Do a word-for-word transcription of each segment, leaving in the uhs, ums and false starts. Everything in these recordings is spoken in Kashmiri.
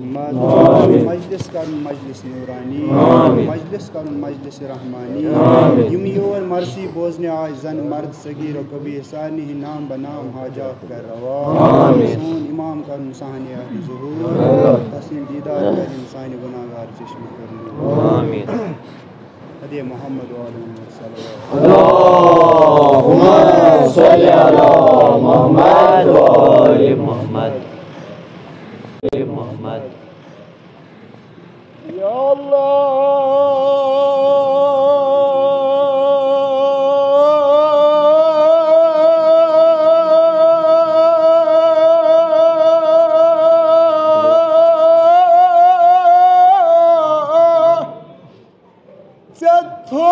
محمد۔ آمین۔ مجلس کرُن مجلس نورانی۔ آمین۔ مجلس کرُن مجلس رحمانی۔ آمین۔ یِم یور مرثی بوزنہِ آے زن مرد صغیر و کبیر، سارنٕے ہٕنٛدۍ نام بہ نام حاجات کر روا۔ آمین۔ سون امام کرُن صحن اہل ظہور۔ آمین۔ تسٕنٛدۍ دیدار کرٕنۍ سانہِ گناہگار چشمہٕ کرنہٕ۔ آمین۔ ادے محمد و آل محمد صلوات۔ اللهم صل على محمد وآل محمد۔ آل محمد۔ یا اللہ۔ ژےٚ تھووُتھ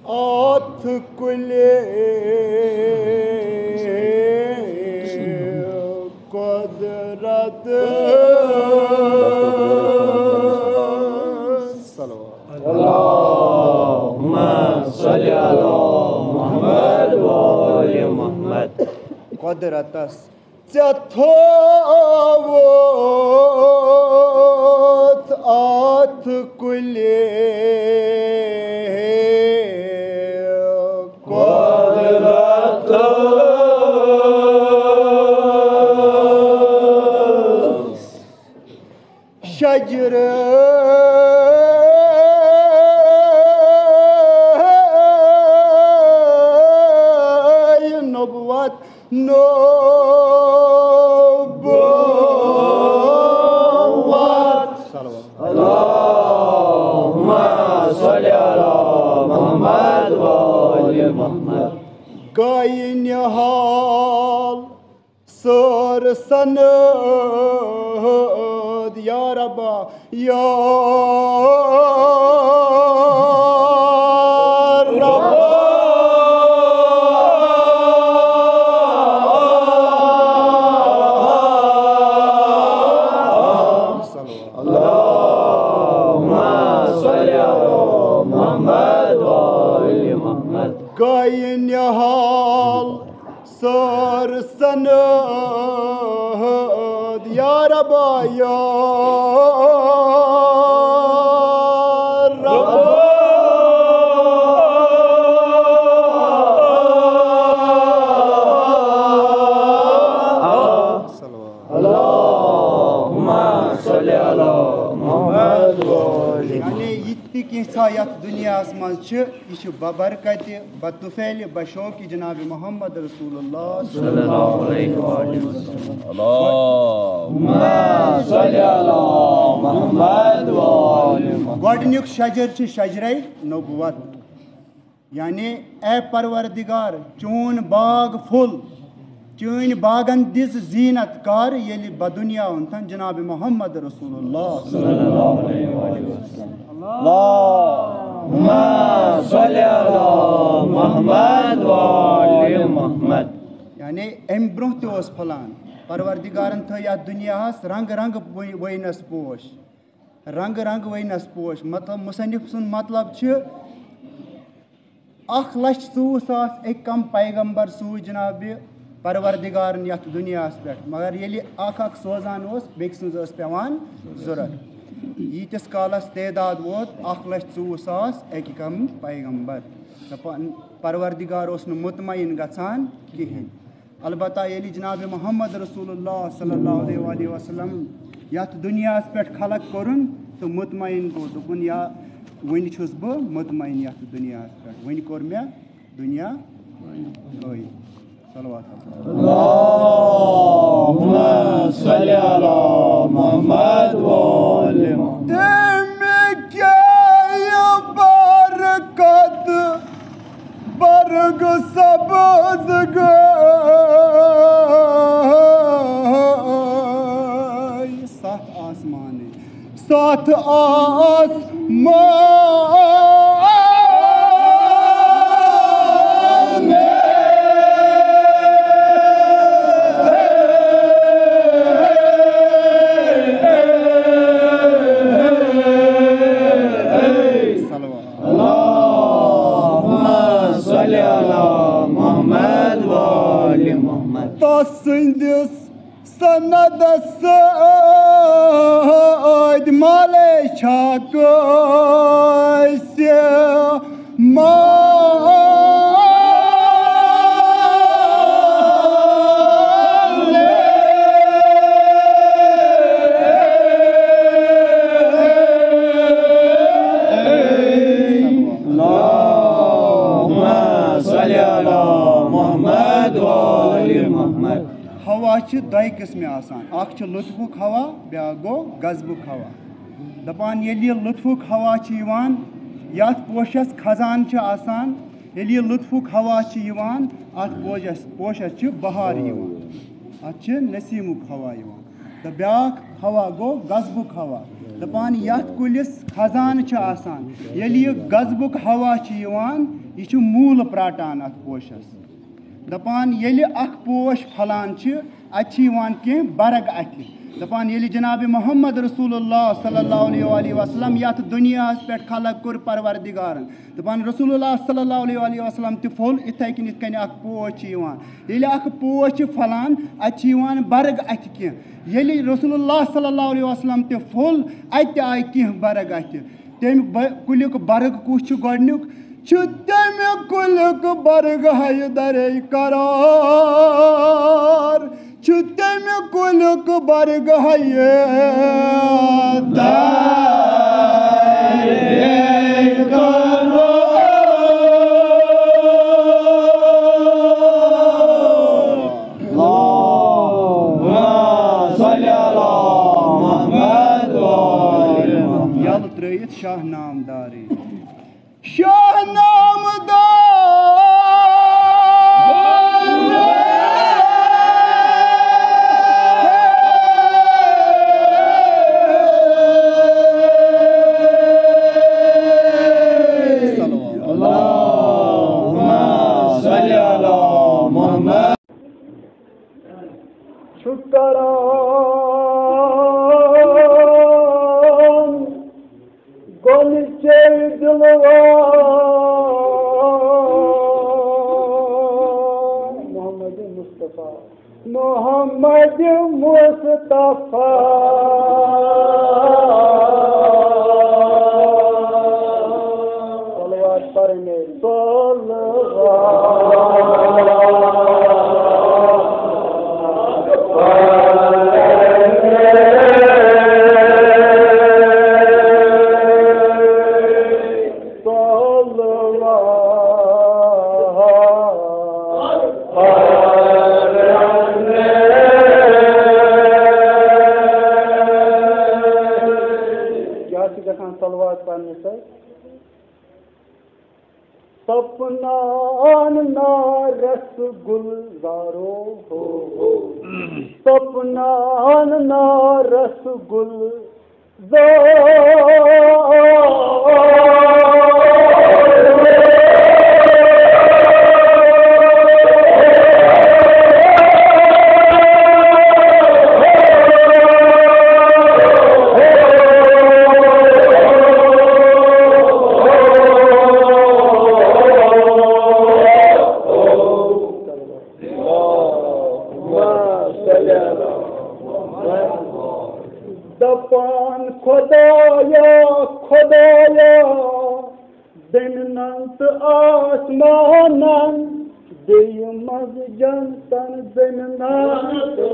اَتھ کُلہِ قۄدرت۔ اللهم صل على محمد وآل محمد۔ قۄدرتس ژےٚ تھووُتھ اَتھ کُلہِ قۄدرتس شجرٕ نبوت۔ نبوت۔ اللهم صل على محمد وآل محمد۔ گایہِ نہال سٲر سند یا ربا۔ یا رب۔ اللهم صل على محمد وآل محمد۔ گایہِ نہال سٲر سند یا ربا یا رب۔ اللهم صل على محمد وآل محمد۔ یعنی یہِ تہِ کینٛژھا یتھ دُنیاہس منٛز چھِ، یہِ چھُ ببرکتہِ، بطفیلہِ، بشوقِ جناب محمد رسول اللہ صلی اللہ علیہ وآلہ وسلم۔ اللهم صل على محمد وآل محمد۔ گۄڈٕنیُک شجر چھُ شجرے نبوت، یعنی اے پروردگار، چون باغ پھوٚل، چٲنۍ باغن دِژ زینت کر، ییٚلہِ بدُنیا اوٚنتھن جناب محمد رسول اللہ۔ اللهم صل على محمد وآل محمد۔ یعنی امہِ برونٛہہ تہِ اوس پھۄلان، پروردگارن تھٲے یتھ دُنیاہس رنگ رنگ وٲ-، وٲینس پوش، رنگ رنگ وٲینس پوش۔ مطلب، مصنف سُنٛد مطلب چھُ، اکھ لچھ ژوٚوُہ ساس اکہِ کم پیغمبر سوٗزۍ جناب پروردگارن یتھ دُنیاہس پٮ۪ٹھ، مگر ییٚلہِ اکھ اکھ سوزان اوس، بیٚکہِ سٕنٛز ٲس پٮ۪وان ضروٗرت۔ ییٖتِس کالس تعداد ووت اکھ لچھ ژوٚوُہ ساس اکہِ کم پیغمبر، دپان، پروردگار اوس نہٕ مطمئن گژھان کِہیٖنۍ۔ البتہ ییٚلہِ جناب محمد رسول اللہ صلی اللہ علیہ وآلہ وسلم یتھ دُنیاہس پٮ۪ٹھ خلق کوٚرُن تہٕ مطمئن گوٚو، دوٚپُن، یا وۄنۍ چھُس بہٕ مطمئن یتھ دُنیاہس پٮ۪ٹھ، وۄنۍ کوٚر مےٚ دُنیا ٲیِن۔ صلوات۔ اللهم صل على محمد وآل محمد۔ تٔمۍ کیٛاہ برکت برگ سبز گٔے ستھ آسمانٕے، ستھ آسمان۔ صلوات۔ اللهم صل علی محمد و آل محمد۔ تس سٕنٛدِس سندس سۭتۍ مالے چھا کٲنٛسہِ مالے۔ اللہم صل علی محمد و آل محمد۔ ہوا چھِ دۄیہِ قٕسمہِ آسان، اکھ چھُ لطفُک ہوا، بیٛاکھ گوٚو غضبُک ہوا۔ دَپان، ییٚلہِ یہِ لطفُک ہوا چھُ یِوان، یَتھ پوشَس خزان چھُ آسان، ییٚلہِ یہِ لطفُک ہوا چھُ یِوان، اَتھ پوشَس، پوشَس چھُ بہار یِوان، اَتھ چھُ نسیٖمُک ہوا یِوان۔ تہٕ بیٛاکھ ہوا گوٚو غضبُک ہوا۔ دَپان، یَتھ کُلِس خزان چھُ آسان، ییٚلہِ یہِ غضبُک ہوا چھُ یِوان، یہِ چھُ موٗل پرٛاٹان اَتھ پوشَس۔ دَپان، ییٚلہِ اکھ پوش پھۄلان چھِ، اَتہِ چھِ یِوان کینٛہہ برگ اَتھِ۔ دَپان، ییٚلہِ جناب محمد رسول اللہ صلی اللہ علیہ وآلہ وسلم یَتھ دُنیاہَس پٮ۪ٹھ خلق کوٚر پروردگارَن، دَپان، رسول اللہ صلی اللہ علیہ وآلہ وسلم تہِ پھوٚل یِتھَے کٔنۍ، یِتھ کٔنۍ اکھ پوش چھِ یِوان۔ ییٚلہِ اکھ پوش چھِ پھۄلان، اَتہِ چھِ یِوان برگ اَتھِ کینٛہہ۔ ییٚلہِ رسول اللہ صلی اللہ علیہ وسلم تہِ پھوٚل، اَتہِ تہِ آیہِ کینٛہہ برگ اَتھِ۔ تَمہِ بہ-، کُلیُک برگ کُس چھُ گۄڈٕنیُک؟ چھُ تَمہِ کُلیُک برگ حیدرے قرار، چھُ تَمہِ کُلیُک برگ حیدرے قرار۔ اللہم صل علی محمد و آل محمد۔ یلہٕ ترٲیِتھ شاہ نامدارٕے۔ شاہ نامدار۔ اللہم صل علی محمد۔ چھُ کران گۄڈٕنِچے دِلوا محمد مصطفیٰ، محمد مصطفیٰ۔ صلوات پرنے۔ کیٛاہ چھِ گژھان صلوات پرنہٕ سۭتۍ؟ سپنان نا رس گلزارو ہو، سپنان نا رس گلزارو۔ دپان خدایا، خدایا، زمینن تہٕ آسمانن، بیٚیہِ منٛزٕ جنتن زمینن تہٕ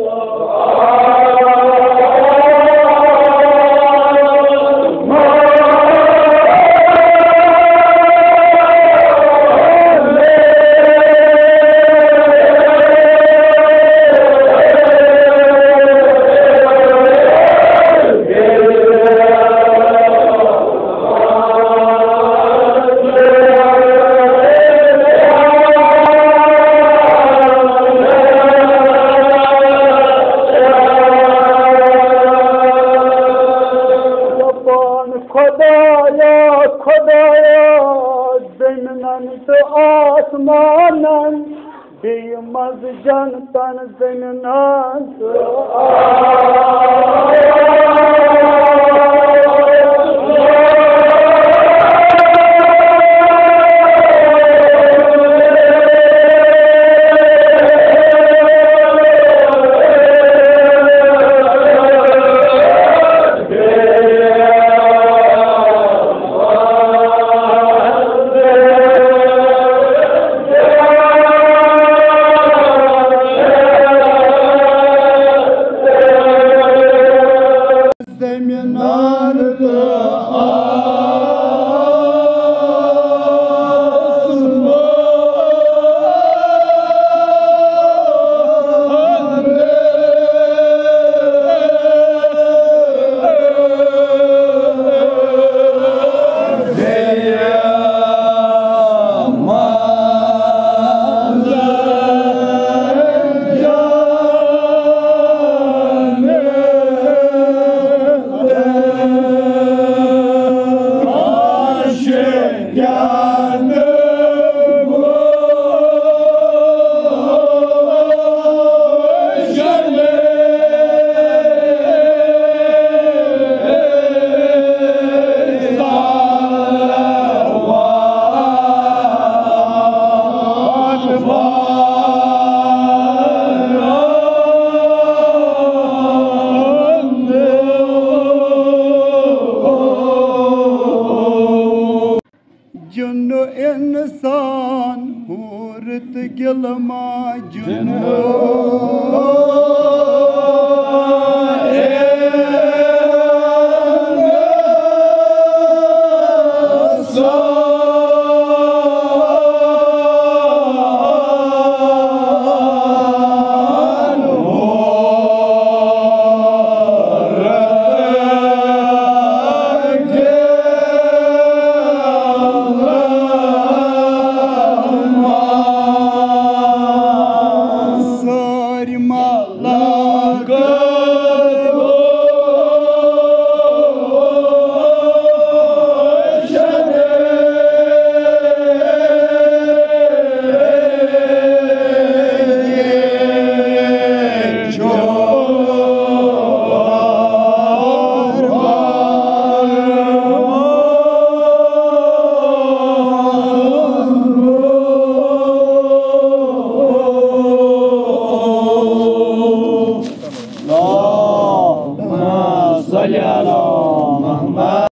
دپان خدایا، خدایا، زمینن تہٕ آسمانن، بیٚیہِ منٛزٕ جنتن زمینن تہٕ آسمانن۔ تہٕ گِلہٕ ماجہِ۔